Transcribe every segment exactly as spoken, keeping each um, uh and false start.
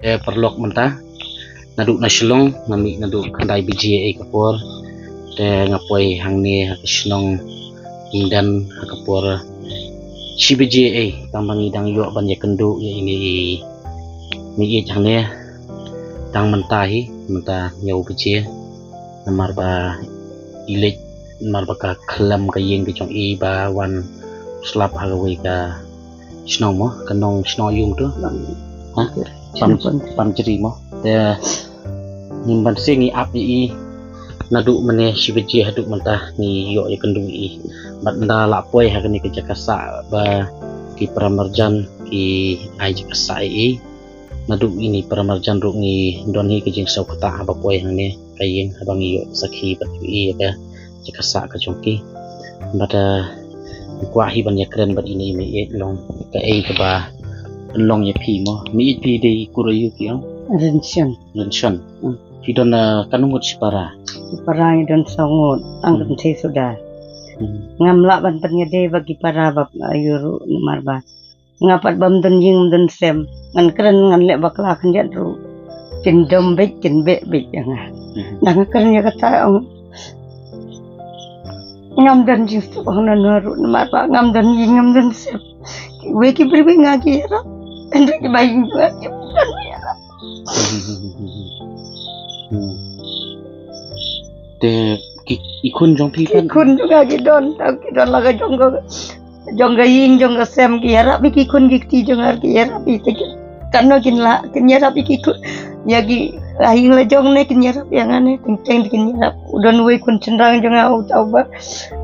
Te paralok mynta naduh na Shillong nga mih naduh khyndai baje ei ka por. Te nga poi hangne ha ka shnong Umden ha ka por shi baje ei, tang ba ngi dang ïoh ban ïakynduh ïa ine i meiieit hangne. Tang mynta hi, mynta hynñiew baje, namar ba i leit, namar ba ka khlem ka ïing ka jong i ba wan slap ha kawei ka shnong mo, ka nong shnong aïu tu? Ha? Pam, Pam Jri mo. Te ngim ban sing, ngi ap ïa i naduh mynne shi baje haduh mynta ngi ïoh ïakynduh ïa i. Bad ynda la poi ha kane ka jaka sah ba ki para marjan ki ai jaka sah ïa i. Naduh ine i para marjan ruh ngi don hi ka jingsngewkhia haba poi hangne ka ïing, haba ngi ïoh sakhi bad ïa i ïa ka jaka sah ka jong ki. Bad, ah, ngi kwah hi ban ïakren bad ine i meiieit, long kaei kaba pynlong ïa phi mo. Meiieit, phi dei kur aïu phi ong? Rynshon. Rynshon. Hmm. Phi don, ah, katno ngut shipara? Shipara ngi don saw ngut, tang Hmm. kynthei suda. Hmm. Ngam lah ban pynïadei bad ki para ba aïu ruh namar ba nga pat bym don ïing, ym don sem. Ngan kren, ngan leh bakla khyndiat ruh kin dom beit, kin beh beit ïa nga. Mhm. Dang nga kren ïa kata, ong, ngam don jingsuk hangno hangno ruh namar ba ngam don ïing, ngam don sem. Kiwei ki briew ïa nga ki ïarap, hynrei kiba ïing jong nga kim don ïarap. Hmm. Te ki, i khun jong phi pat? I khun jong nga ki don, ki don la ka jong ka, jong ka ïing jong ka sem ki ïarap ïa ki khun ki kti jong nga, ki ïarap ïa ki. Katno kin lah, kin ïarap ïa ki khun, ïa ki, la ïing la jong ne kin ïarap ïa nga ne, teng teng kin ïarap. U don uwei khun shynrang jong nga uta uba,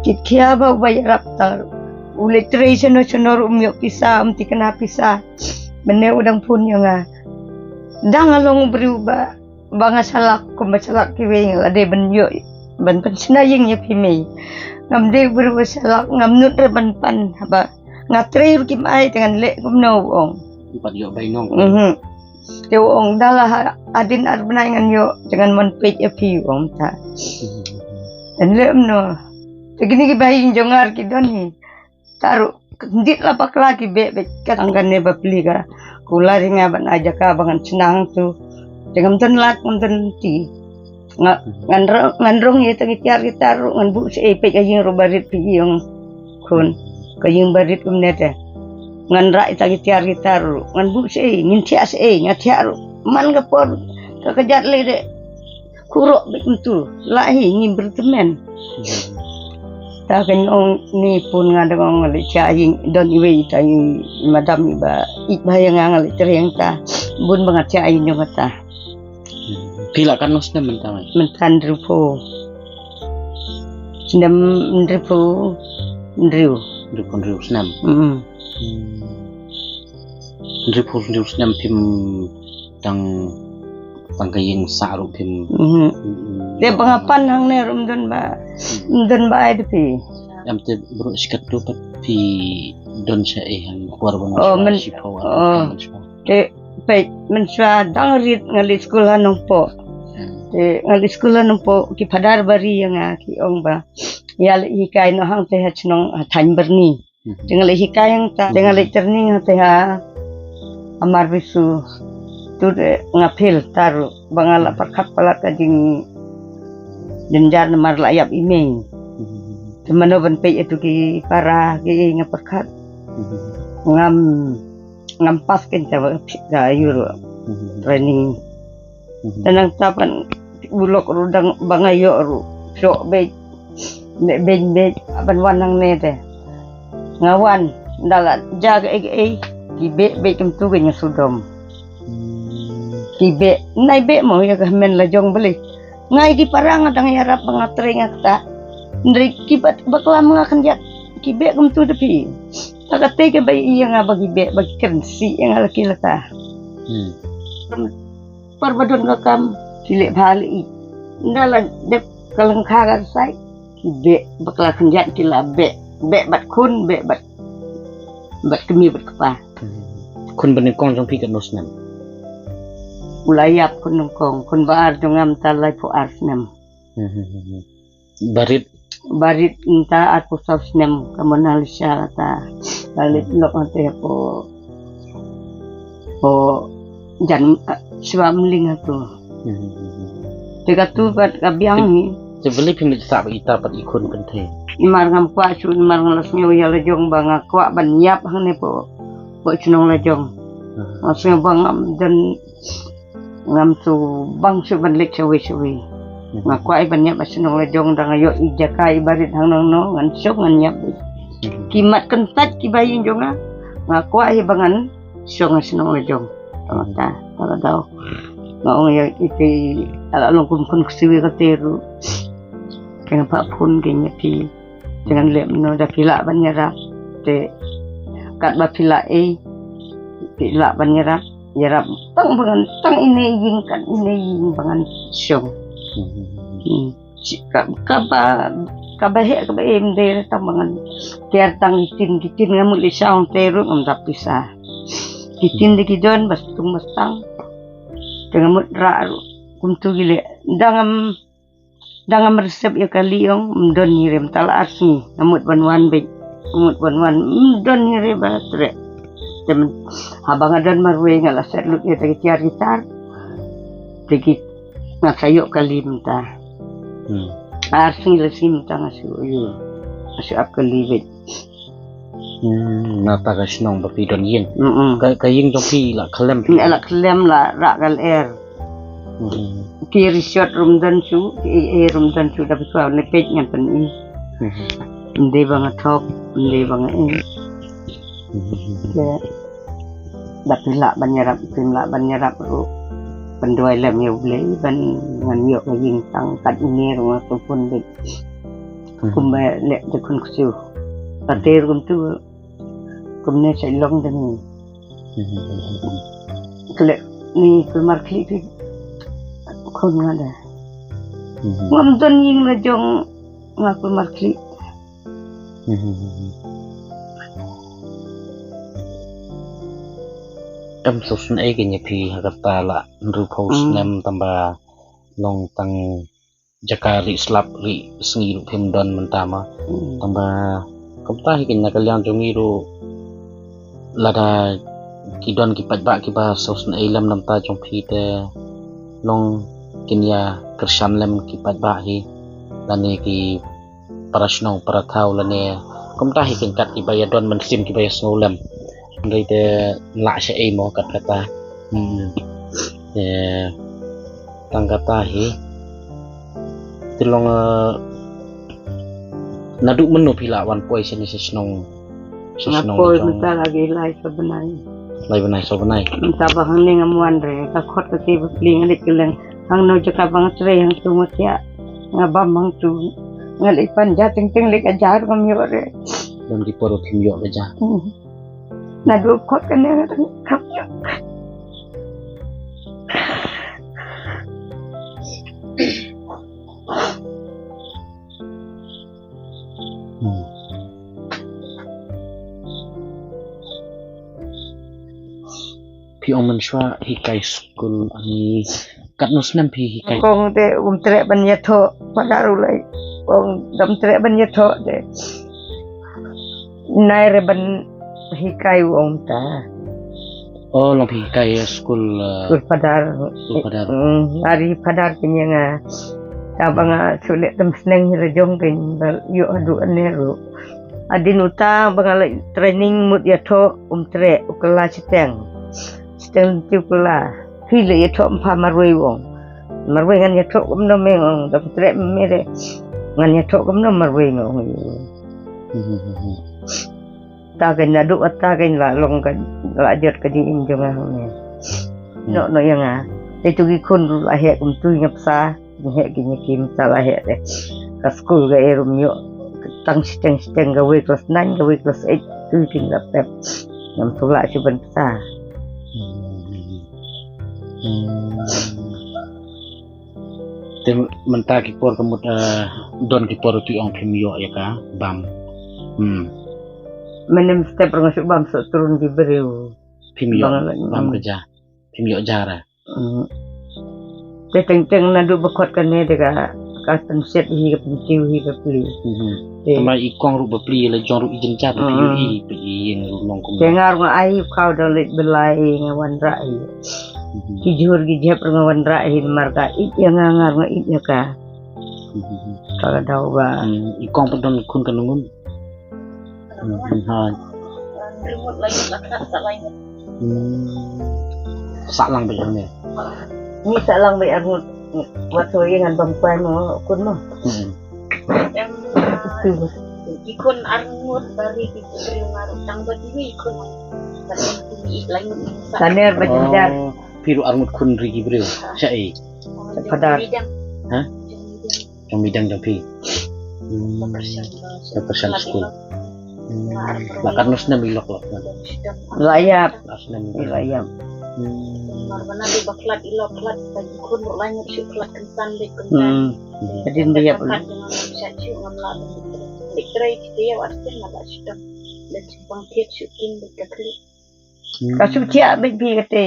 ki khia ba uba ïarap ta. U leit trei shano shano ruh um ïoh pisa, um thikna pisa. Mynne u dang phone ïa nga. Dang nga long u briew ba, ba nga shalak kumba shalak kiwei, nga la dei ban ïoh ban pynshna ïing ïa phi mei. Ngam dei u briew ba shalak, ngam nud re ban pan, haba nga trei ruh kim ai, te ngan leh kumno, u ong. Pat ïoh bai nong. Mhm. Te u ong da la ha, hadien ar bnai ngan ïoh, te ngan wan peit ïa phi, u ong ta. Mhm. Te ngan leh kumno. Te kine kiba ïing jong nga ruh ki don hi. Ta ruh, khyndiat la bakla ki beh beit, ka tang kane ba plie ka kular ïa nga ban ai jaka ba ngan shna hangtu. Te ngam don lad, ngam don lynti. Nga, ngan rong, ngan rong ïa tang ki tiar ki tar ruh, ngan buh shaei, peit ka ïing ruh barit, phi ïohi khun. Ka ïing barit kumne te. Ngan rah ïa tang ki tiar ki tar ruh, ngan buh shaei, ngin thiah shaei, nga thiah ruh. Man ka por, ka kjat lei de. Khuroh beit kumtu, lah hi ngi byrthmen. Hmm. Ta ka ong ni pun nga dang ong nga leit thiah ïing, don iwei ta i madam iba ïeit bha ïa nga, nga leit trei ïa ta. Bun ba nga thiah ïing jong kata. Hmm. Phi la katno snem mynta mai? Mynta hynriewphew. Snem hynriewphew hynriew. Hynriewphew hynriew snem. Hmm. Hmm. Hynriewphew hynriew snem phim tang, tang ka ïing sah ruh phim. Mhm. Hmm. Te ba nga pan hangne ruh ym don ba, hmm, ym don ba ai da phi. Em, te baroh shi katto pat phi don shaei hangno, por ba nga, oh, shwa, men, shiphew, oh, shwa. Te peit, mynshwa dang rit nga leit skul ha Nongpoh. Hmm. Te nga leit skul ha Nongpoh, ki phadar ba ri ïa nga ki ong ba ïa leit hikai noh hangtei ha shnong, ha thaiñ Byrni. Mhm. Te nga leit hikai hangta, te nga leit training hangta ha Amar Bisu. Tu te nga fail ta ruh ba nga la pyrkhat palat ka jingjynjar namar la ïap i mei. Mhm. Te mano ban peit ïa tu ki para ki, nga pyrkhat. Mhm. Ngam, ngam pass kein ta, ta ïa u ruh. Mhm. Training. Mhm. Te nangta pat u lok ruh dang ba nga ïoh ruh. Shoh beit. Beit, beit, beit, ban wan hangne te. Nga wan, ynda la jia kaei kaei, ki beh beit kumtu, ka ïing sudom. Hmm. Ki beh, nai beh mo ïa ka hynmen la jong balei. Nga ïa ki para nga dang ïarap ba nga trei nga ktah. Hynrei ki ba, bakla ma nga khyndiat, ki beh kumtu da phi. Ta katei kaba ïa nga ba ki beh, ba ki kren sih ïa nga la ki lata. Hmm. Por ba don ka kam, ki leh bha leh ïeit. Ynda la dep ka lyngkha ka rsai, ki beh, bakla khyndiat ki la beh, beh bad khun, beh bad, bad kmie bad kpa. Hmm. Khun ba nyngkong jong phi katno snem? U la ïap khun nyngkong, khun ba ar jong nga mynta laiphew ar snem. Hmm, hmm, hmm, hmm. Barit? Barit mynta arphew saw snem, ka Monalisa kata. Ka leit lok hangtei hapoh, hapoh Jan, Shuwa mling hatu. Te katu pat ka biang hi. Te beli phim leit sah ba ita pat i khun kynthei. Imar ngam kwah shu, imar ngam la sngew ïa la jong ba nga kwah ban ïap hangne po, po shnong la jong. Nga sngew ba ngam don, ngam tu bang shu ban leit shawi shawi. Nga kwah i ban ïap ba shnong la jong, dang ïoh i jaka i barit hang nong nong ngan shong ngan ïap. Ki mat kyntait ki ba ïing jong nga. Nga kwah i ba ngan shong ha shnong la jong. Tama ta, tama daw. Nga ong ïa ite, ala long kum khun ksiwi ka te ruh. Ka nga phah phun ka ïa phi. Te ngan leh mano da phi lah ban ïarap. Te katba phi lah ei, phi lah ban ïarap. Ïarap tang ba ngan, tang ine ïing, kat ine ïing ba ngan shong. Hmm. Shi-, ka, kaba, kaba heh kaba im de tang ba ngan kiar tang ki tin, ki tin nga mut leit sha hangtei ruh ngam dap pisa. Ki tin de ki don ba stung ba stang. Te nga mut rah ruh kumtu ki leh. Dang ngam, dang ngam resep ïa kali ong, ym don hi re mynta la ar sngi. Nga mut ban wan beit. Nga mut ban wan, ym don hi re ba treh. Te myn-, haba nga don marwei nga la set lut ïa ta ki tiar ki tar. Te ki nga sa ïoh kali mynta. Hmm. Ar sngi la sngi mynta nga shu ïoh. Nga shu ap kali beit. Hmm, na ta ka shnong ba phi don ïing. Mm-mm. Ka, ka ïing jong phi la khlem phi. Ni la khlem la rah ka lyer. Hmm. Ki resort rum don shu, ki ei ei rum don shu da phi kwah ne peit ngan pyn-i. Hmm. Ym dei ba nga thok, ym dei ba nga ei. Hmm. Te da phi lah ban ïarap, phim lah ban ïarap ruh. Pynduwai lem ïa U Blei ban ngan ïoh ka ïing tang kat ine ruh nga shu pun beit. Hmm. Kumba leh te khun ksiew. Ka te ruh kumtu kumne sa long te ni. Hmm. Khleh ni kulmar khlieh khlieh. Khun nga da. Hmm. Ngam don ïing la jong nga kulmar khlieh. Hmm. Em sosn ei kine phi ha kata la hynriewphew snem tang ba long tang jaka rieh slap rieh sngi ruh phim don mynta ma. Hmm. Tang ba kumta hi kine na ka liang jong ngi ruh lada ki don ki paidbah kiba sosn ei lem namta jong phi te long kin ïa kyrshan lem ki paidbah hi lane ki para shnong para thaw lane kumta hi kin kat kiba ïa don mynsiem kiba ïa sngew lem. Hynrei te lah sha ei mo kat kata. Hmm. Te tang kata hi. Te long, eh, naduh mynno phi lah wan poi shane sha shnong? Sha shnong poi jong mynta la ki lai sa bnai. Lai bnai sa bnai. Mynta ba hangne ngam wan re, ka khot ka ki ba pli nga leit kylleng. Hangno jaka ba nga trei hangtu nga thiah. Nga bam hangtu. Nga leit pan ja teng teng leit ka ja ruh ngam ïoh re. Don ki por phim ïoh ka ja. Hmm. Naduh khot kane nga tang kham ïoh. Hmm. Phi ong mynshuwa hikai skul ani katno snem phi hikai? Kong te um treh ban ïathoh, padar u lai. Kong dam treh ban ïathoh te. Nai re ban hikai u ong ta. Oh, long phi hikai ïa skul, eh, skul padar. Skul padar. Mm, ari padar kine nga. Ta ba nga shu leh tem sneng hi la jong kine ba ïoh haduh ane ruh. Adin uta ba nga leh training mut ïathoh um treh u kylla shiteng. Shiteng lynti u kylla. Phi leh ïathoh ym pha marwei u ong. Marwei ngan ïathoh kumno me ong. Da um treh me re. Ngan ïathoh kumno marwei nga ong. Hmm, hmm, hmm, hmm. Ta kein naduh kata kein la long ka la jot ka jingim jong nga hangne. Hmm. Noh noh ïa nga. Te tu ki khun ruh la heh kumtu ïa nga psa, heh ki ïa ki mynta la heh te. Ka skul ka ei ruh ym ïoh tang shiteng shiteng kawei klas nine kawei klas eight tu kin la pep. Ngam shu lah shuh ban psa. Hmm. Hmm. Te mynta ki por ka mut, eh, don ki por tu ong phim ïoh ïa ka bam. Hmm. Mynne step rong shu bam shu trun ki briew. Phim ïoh bam ka ja. Phim ïoh ja ra. Hmm. Te teng teng naduh ba khot kane te ka, ka pynset hi ka pyntiew hi ka pli. Hmm. Te ma i kong ruh ba pli la jong ruh i jynjar ruh i, i, i ïing ruh long kum. Te nga ruh nga ai phaw da leit belai nga wanrah hi. Ki jhur ki jhep ruh nga wanrah hi namar ka ïeit ïa nga, nga ruh nga ïeit ïa ka. Ka la daw ba. Hmm, i kong pat don khun ka nongun. Hmm, hmm, ha. Hmm. Sah lang bad hangne. Ngi sah lang bad arngut. Wat soi ngan bam kwai mo khun mo. Hmm. Em, ki khun arngut bari ki khun nga ruh tang bad iwei i khun. Bad em ki i lang. Saner bad jynjar. Oh, phi ruh arngut khun ri ki briew. Sha ei? Phadar. Ha? Jong midang jong phi. Hmm. Ka kyrshan skul. Hmm. La katno snem i lok lok? La ïap. La snem i lok. La ïap. Hmm. Mar bana di ba khlad i lok khlad ba ki khun ruh la ngut shu khlad kynsan bad kynsan. Hmm. Ka dien ba ïap. Khlad jong nga sha shu ngam la. Dik trei ki te ïa wat kin la shu dang. Dik bang thied shu kin dik ka khlieh. Hmm. Ka shu thiah bad phi kate.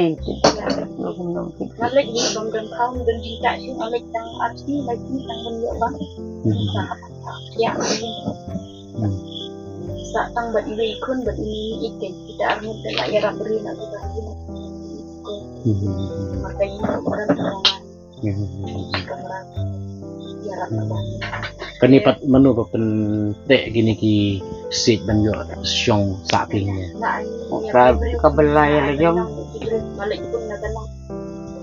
Nga leit hi bym don khaw, don jingtah shu, nga leit tang arti, leit ni tang ban ïoh bang. Hmm. Sa thiah. Hmm. Sa tang bad iwei i khun bad ini ni i keiñ kita arngut da la ïarap ri na kita arngut. Hmm. Marka ini orang orang. Hmm. Kane pat mano ba pynteh kine ki siej ban ïoh shong sah ki ne? Ka, ka Blai la jong.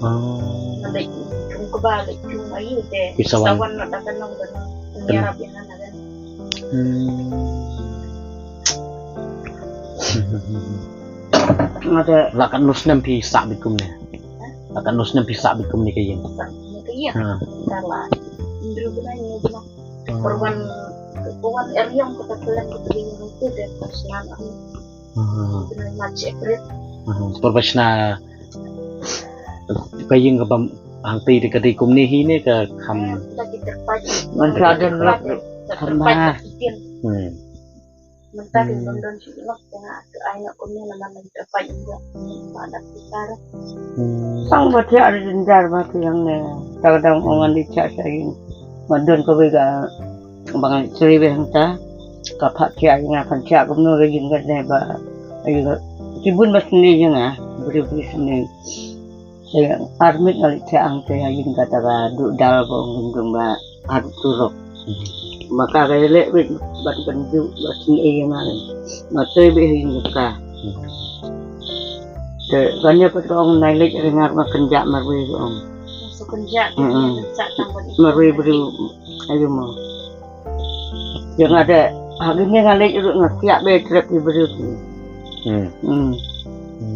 Oh. Ki Sawan. Hmm. Nga te. La katno snem phi sah bad kumne? La katno snem phi sah bad kumne ka ïing? Sah bad kumne ka ïing. Ha. Ka la hynriew bnai, hynriew bnai. Hmm. Por wan, por wan eriong kata ka lem kata ka ïing hangtu te por shna. Hmm. Bnai March, April. Hmm. Por ba shna ka ïing ka bam hangtei te ka dei kumne hi ne ka kham. Ngan sa don lok. Kham ba. Hmm. Mynta ki don don shi lok te nga tu ai na kumne na man ta pai inda. Ba da kita. Hmm. Sang ba thiah ri jynjar ba ti hangne. Ta ka dang ong ngan di thiah sha ïing. Ba don kawei ka ba ngan sri be hangta. Ka phah thiah ïa nga kan thiah kumno ka ïing ka ne ba. Ayu ki bun ba sni ïa nga. Bri bri sni. Te armit nga leit thiah hangte ha ïing kata ka duh dal ba ong kum ba ar turok. Ba ka ka leh beit bad ban duh ba sngewthuh ïa nga. Nga tei beit ha ïing ka. Te kane pat ka ong nai leit ring ar nga kynjah marwei ka ong. Marwei briew ayu mo. Ïa nga de ha kine nga leit ruh nga thiah beit trep ki briew. Hmm. Hmm.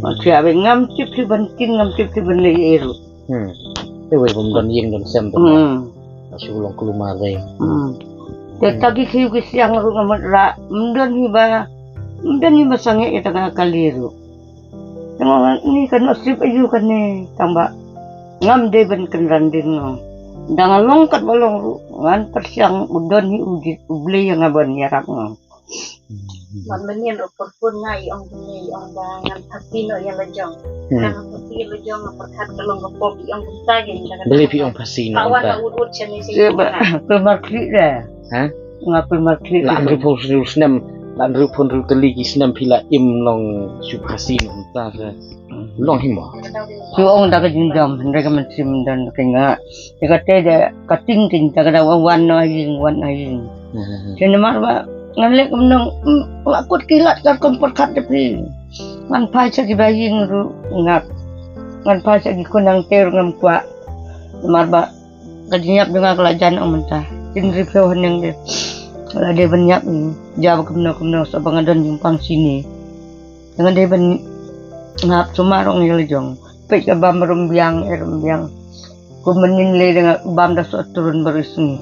Nga thiah beit ngam tip shuh ban kin ngam tip shuh ban leit ei ruh. Hmm. Te wei bym don ïing don sem bym. Hmm. Nga shu long kulmar wei. Hmm. Te ta ki siew ki siang ruh nga mut rah ym don hi ba ym don hi ba sangeh ïa ta ka kali ruh. Tang ni kan nasib ayu kane tang ba ngam dei ban kynran dien nga. Dang long kat ba long ruh ngan pyrshang u don hi u jit u Blei ïa nga ban ïarap nga. Wan mynnin ruh pyrpun nga i ong kine i ong ba ngan phasi noh ïa la jong. Hmm. Ngan phasi ïa la jong nga pyrkhat ka long ka pop i ong kumta ge. Beli phi ong phasi noh. Ka wan ka ut ut shane shi. Ïa ba kulmar khlieh de. Ha? Nga pynmar khlieh. La hynriewphew hynriew snem, la hynriewphew hynriew tylli ki snem phi la im long shu phasi noh mynta se. Long hi mo. Shu ong da ka jingjam, hynrei ka mynsiem don ka nga. Te kata da ka ting ting da ka da wan wan noh ha ïing, wan ha ïing. Hmm. Te namar ba ngan leh kumno, mm, la kut kilat ka kum pyrkhat da phi. Ngan phai sha ki ba ïing ruh ngap. Ngan phai sha ki khun hangte ruh ngam kwah. Namar ba ka jingïap jong nga ka la jan ong mynta. Hynriewphew hyneng de. Ka la dei ban ïap ïa nga ba kumno kumno sa ba nga don jingpang shini. Nga dei ban ngap sumar ong ïa la jong. Peit ka bam rum biang, eh, rum biang. Kum mynnin lei de nga bam da soh trun baroh sngi.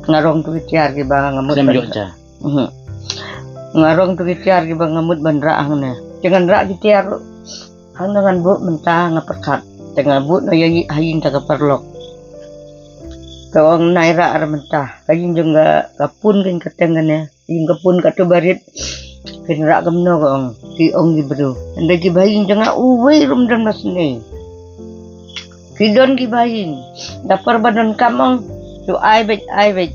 Nga rong tu ki tiar kiba nga mut. Sem ban jok ja. Mhm. Nga rong tu ki tiar kiba nga mut ban rah hangne. Te ngan rah ki tiar hangne ngan buh mynta nga pyrkhat. Te nga buh noh ïa ha ïing ta ka paralok. Ka ong nai rah ar mynta. Ka ïing jong ka, ka pun ka ïing ka teng kane. Ïing ka pun ka tu barit. Kin rah kumno ka ong. Ki ong ki briew. Hynda kiba ïing jong nga uwei ruh ym don ba sngewthuh. Ki don kiba ïing. Da por ba don kam ong. Shu ai beit, ai beit.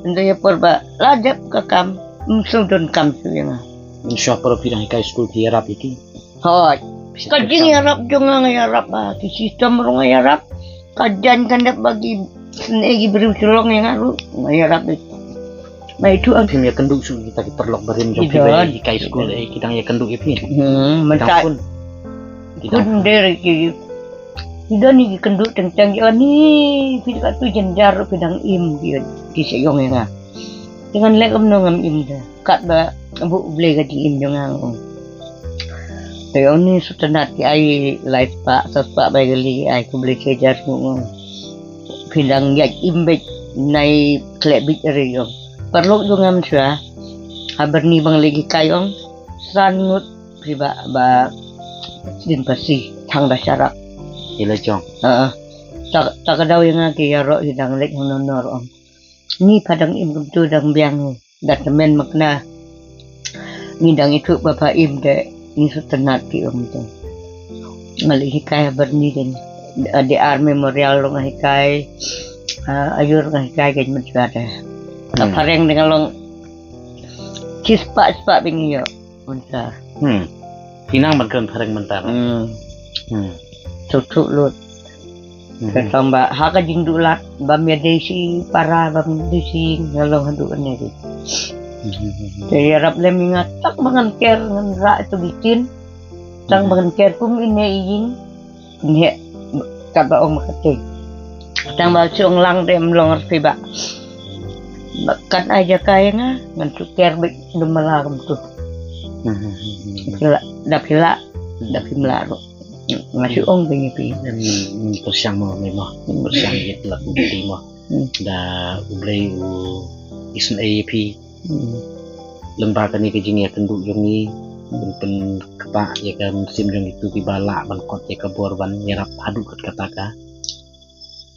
Hynda ïa por ba la dep ka kam. Ym shu don kam shu ïa nga. Ym shu por phi dang hikai skul phi ïarap ïa ki. Hooid. Ka jingïarap jong nga, nga ïarap ba ki system ruh nga ïarap. Ka jaiñ ka nep ba ki sne ki briew shlong ïa nga ruh nga ïarap. Mai tu ang. Phim ïakynduh shuh kita ki paralok barim jong phi ba ki kai skul, eh, ki dang ïakynduh ïa phi. Hmm, mynta. Ki dang phone. Ki dang phone. Ki don ïa ki kynduh teng teng ïa ni phi ka tu jynjar ruh phi dang im ki ki sa ïong ïa nga. Te ngan leh kumno ngam im da. Katba buh U Blei ka jingim jong nga. Te ong ni sutnat ki ai lai spah, sa spah bai kali ki ai, khublei shibun. Phi dang ïaid im beit, nai khleh beit re ong. Paralok jong nga mynshuwa. Ha Byrni ba nga leit hikai ong. San ngut phi ba, ba din pasi thang da sharak. Ila jong. Ha. Ta, ta ka daw ïa nga ki ïaroh hi dang leit hangno no ong. Ngi pha dang im kumtu dang biang hi. Da tymmen makna. Ngi dang ithuh ba pha im te ngi sutnat ki ong te. Nga leit hikai ha Byrni te. Di Ar Memorial ruh nga hikai. Ah, aiu ruh nga hikai ka mynshuwa te. Ka phareng te nga long shispah shispah ba ngi ïoh. Mynta. Hmm. Phi nang ban kren phareng mynta. Hmm. Hmm. Suk suk lut. Hmm. Ka tang ba ha ka jingduh lad bym ïadei shi para bym ïadei shi nga long haduh kane. Hmm. Te ïarap lem ïa nga tang ba ngan ker ngan rah ïa tu ki ktien. Tang ba ngan ker kum ine i ïing. Ngi katba ong ma kata. Tang ba shu ong lang te ym long ar phi ba. Ba kat ai jaka ïa nga ngan shu ker beit lum mala kumtu. Hmm. Phi lah, da phi lah, da phim lah ruh. Nga shu ong beit ïa phi. Em, em, pyrshang mo, me mo. Pyrshang ïa la kumti mo. Hmm. Da U Blei u isynei ïa phi. Hmm. Lem bad kane ka jingïakynduh jong ngi, hmm, pyn, pynkpah ïa ka mynsiem jong kito kiba lah ban kot ïa ka bor ban ïarap haduh kat kata ka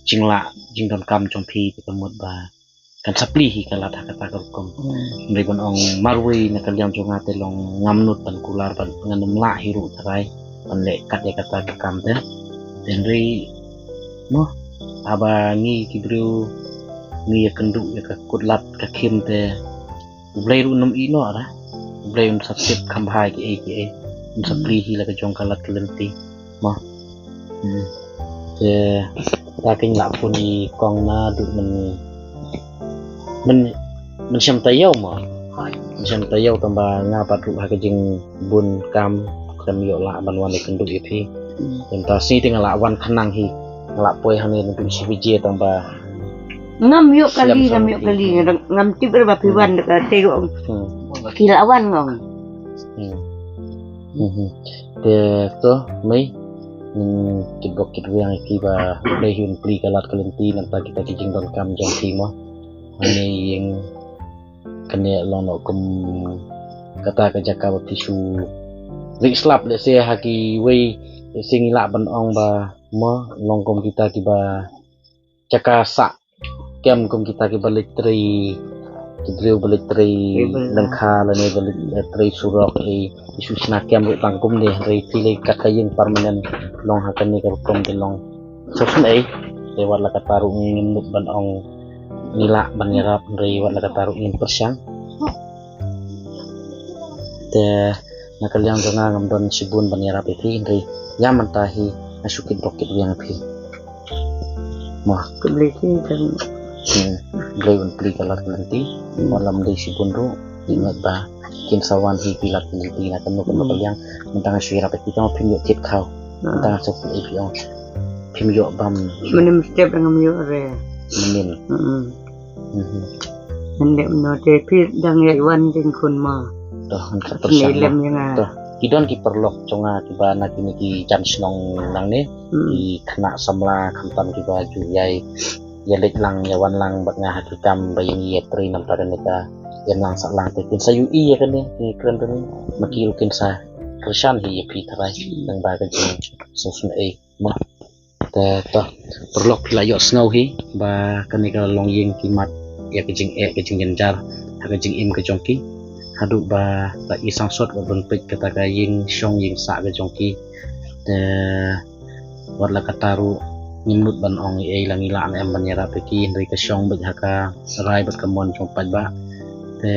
jinglah jingdonkam jong phi, te ka mut ba kan sa plie hi ka lad ha kata ka rukom. Hmm. Hynrei ban ong marwei na ka liang jong nga te long ngam nud ban kular bad ngan ym lah hi ruh tharai ban leh kat ïa kata ka kam te. Te hynrei mo, haba ngi ki briew ngi ïakynduh ïa ka kut lad ka khim te, U Blei ruh un ym ïeh noh ra. U Blei un sa tip kham bha ïa kiei kiei. Un sa plie hi la ka jong ka lad ka lynti. Mo. Hmm. Te ta kynlah phone i kong naduh myn, myn, mynshem taïew mo. Mynshem taïew tang ba nga pat ruh ha ka jingbun kam khlem ïoh lah ban wan ïakynduh ïa phi. Hmm. Te mynta sngi te nga lah wan khnang hi. Nga lah poi hangne naduh shi baje tang ba Ngam ïoh kali, ngam ïoh kali, ngam tip re ba phi wan da ka te ong. Hmm. Ki la wan ngong. Hmm. Hmm. Te to mei, ngin kit bok kit wiang ïa ki ba dei hi un plie ka lad ka lynti namar kita ki jingdonkam jong ki mo. Hangne ïing kane long noh kum kata ka jaka ba phi shu ri slap lehse ha kiwei, lehse ngi lah ban ong ba mo long kum kita kiba jaka sah kem kum kita kiba leit trei, ki briew ba leit trei lyngkha lane ba leit, eh, trei surok, eh, ki shu shna kem ruh tang kumne, hynrei phi leit kat ka ïing permanent long ha kane ka rukom te long sngewsynei. Te wat la katta ruh ngim nud ban ong ngi lah ban ïarap, hynrei wat la katta ruh ngin pyrshang. Te na ka liang jong nga ngam don shibun ban ïarap ïa phi, hynrei ïa mynta hi nga shu kit bok kit wiang ïa phi. Mo. Khublei shibun. Hmm. Blei un plie ka lad ka lynti. Hmm. Wat lam dei shibun ruh, ïa ngat ba kin sa wan hi ki lad ki lynti na kano kano ka liang. Mynta nga shu ïarap ïa phi tang phim ïoh tip khaw. Hmm. Mynta nga shu khublei phi ong phim ïoh bam. Mynnin step ngam ïoh re. Mynnin. Hmm. Mhm. Ngan leh mynno te phi dang ïai wan jingkhun mo. To, ngan kata sngewlem ïa nga. To, ki don ki paralok jong nga kiba na kine ki jan shnong nangne. Hmm. Ki khynnah samla khamtam kiba ju ïai ïaleit lang ïawan lang bad nga ha ki kam ba ïa ngi ïatrei namar kane ka ïalang sahlang te kin sa ïohi ïa kane, kane kren kane. Ma ki ruh kin sa kyrshan hi ïa phi tharai. Hmm. Nang ba ka jingsngewsynei. Mo. Te to, paralok phi la ïohsngew hi ba kane ka longïing ki mad ïa ka jingeh ka jingjynjar ha ka jingim ka jong ki. Haduh ba la i sangsot wat ban peit kata ka ïing shong ïing sah ka jong ki. Te wat la katta ruh ngim nud ban ong ei ei la ngi lah ne em ban ïarap ïa ki, hynrei ka shong beit ha ka rai bad ka mon jong paidbah. Te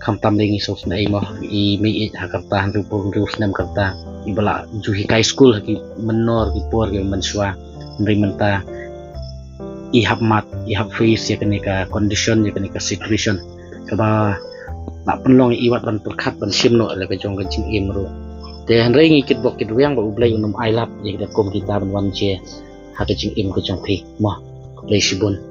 khamtam dei ngi sngewsynei mo, i mei ïeit ha ka rta hynriew phew hynriew snem ka rta. i ba la ju hikai skul ha ki mynnor ki por ki mynshuwa. Hynrei mynta i hap mad, i hap face ïa kane ka condition, ïa kane ka situation kaba la pynlong i wat ban pyrkhat ban shim noh la ka jong ka jingim ruh. Te hynrei ngi kitbok kitrwiang ba U Blei un ym ailad ïa ka kum kita ban wan jia ha ka jingim ka jong phi mo. Khublei shibun.